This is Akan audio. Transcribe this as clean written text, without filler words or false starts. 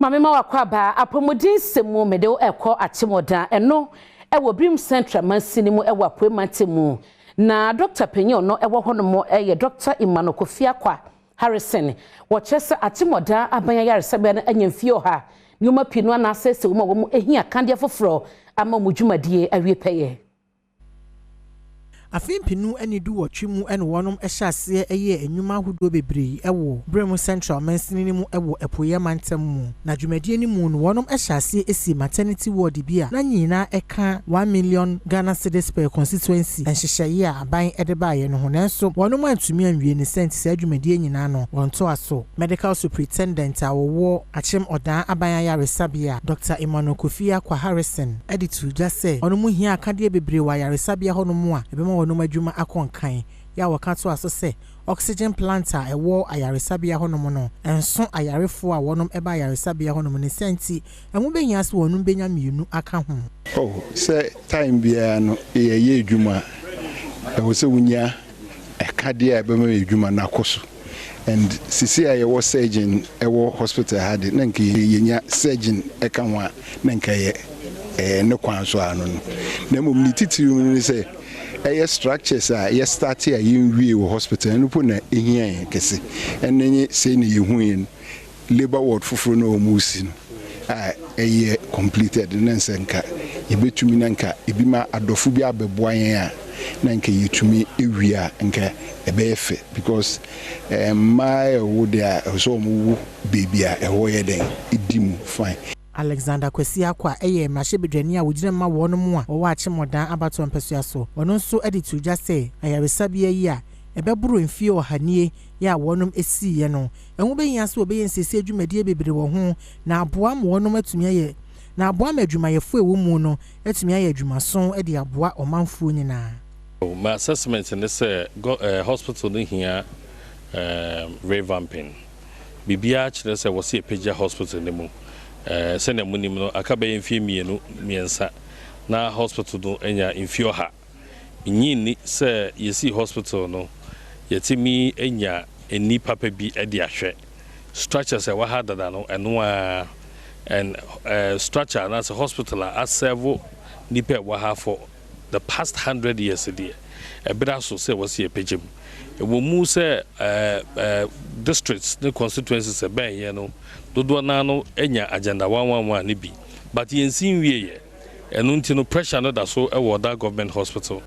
Maame ma wakɔ aba apɔmuden sɛm mu mede wo ɛkɔ Akyem Oda, ɛno ɛwɔ Birim Central mansini mu ɛwɔ Apuei mantam mu. Na Dɔkta panyin ɔno ɛwɔ hɔnom ɛyɛ Dɔkta Emmanuel Kofi Akwa Harrison. Wɔkyerɛ sɛ Akyem Oda aban ayaresabea no anya mfie 100, nneɛma pii no anaasɛ sɛ wɔn a wɔn ehia kandeɛ foforɔ ama wɔn dwumadie awie pɛyɛ. Afe 2018 mu ɛna wɔnom hyɛ aseɛ ɛyɛ nnwuma ahodoɔ bebree ɛwɔ Birim Central mansini no mu ɛwɔ Apueeɛ mantam mu. Na dwumadie no mu no, wɔnom hyɛ aseɛ esi maternity ward bi a na nyinaa ɛka 1 million Ghana cedis per constituency nhyehyɛeɛ a aban ɛde baeɛ no ho, nanso wɔnom antumi anwie ne sɛ nti saa dwumadie nyinaa no wɔntoa so. Medical superintendent a wɔwɔ Akyem Oda aban ayaresabea, Dr Emmanuel Kofi Akwa Harrison, ɛde to dwa sɛ ɔnom hia akadeɛ bebree wɔ ayaresabea hɔnom a ɛbɛma wɔnom adwuma akɔ nkan. Yɛ a wɔka to aso sɛ oxygen plant a ɛwɔ ayaresabea hɔnom no ɛnso ayarefoɔ a wɔnom ɛba ayaresabea hɔnom ne sɛ nti ɛho bɛhia sɛ wɔnom bɛnya mmienu aka ho. Oh, sɛ time biara no yɛyɛ adwuma a, ɛwɔ sɛ wonya ɛkadeɛ a ɛbɛma adwuma no akɔ so. And sisi a yɛwɔ surgeon ɛwɔ hospital ha de, na nka yɛnya surgeon ɛka ho a, na nka yɛ ɛɛ ne kwan so ano no. Na mmom ne titiri mu ne sɛ ɛyɛ structures a yɛ start a yɛnwie wɔ hospital no po na ɛhia yɛn kɛse. Ɛne nye sei na yɛhu yɛn labour ward foforɔ no a wɔn si no a ɛyɛ completed, na nsɛ nka yɛbɛtumi na nka ebi ma adɔfo bi abɛboa yɛn a, na nka yɛtumi ewie a, nka ɛbɛyɛ fɛ, because mmaa ɛwɔ deɛ a ɛwɔ sɛ wɔn wo beebi a ɛhɔ yɛ dɛn edi mu fine. Alexander Kwasi Akwa ɛyɛ mmarahyɛbadwani a wogyina ma wɔn mu a wɔwɔ Akyem Oda abatoɔ mpɛsoa so. Ɔno nso de to dwa sɛ ayaresabea yi a ɛbɛboro mfie 100 nie yɛ a wɔnom esiiɛ no, ɛho bɛhia sɛ wɔbɛyɛ nsiesie dwumadie bebree wɔ ho na aboa ma wɔnom atumi ayɛ na aboa ma adwumayɛfoɔ a ɛwɔ mu no atumi ayɛ adwumason de aboa ɔmanfoɔ nyinaa. My assessment ne sɛ hospital no hia revamping. Biribiara kyerɛ sɛ wɔsi apagya hospital no mu. Sɛnea munim no, aka bɛyɛ mfie 2, 3 na hospital no anya mfie 100. Nyi ni sɛ yɛsi hospital no, yɛtumi anya ani papa bi de ahwɛ structures a ɛwɔ ha dada no. Ɛno a and structure anaasɛ hospital a aserve nipa a ɛwɔ ha for the past 100 years deɛ, ɛberɛ aso sɛ wɔsi yɛpagya mu. Ɛwɔ mu sɛ districts ne constituencies ɛbɛn yɛ no dodoɔ naa no anya Agenda 111 ne bi, but yɛnsi nwie yɛ. Ɛno nti no, pressure no da so ɛwɔ that government hospital.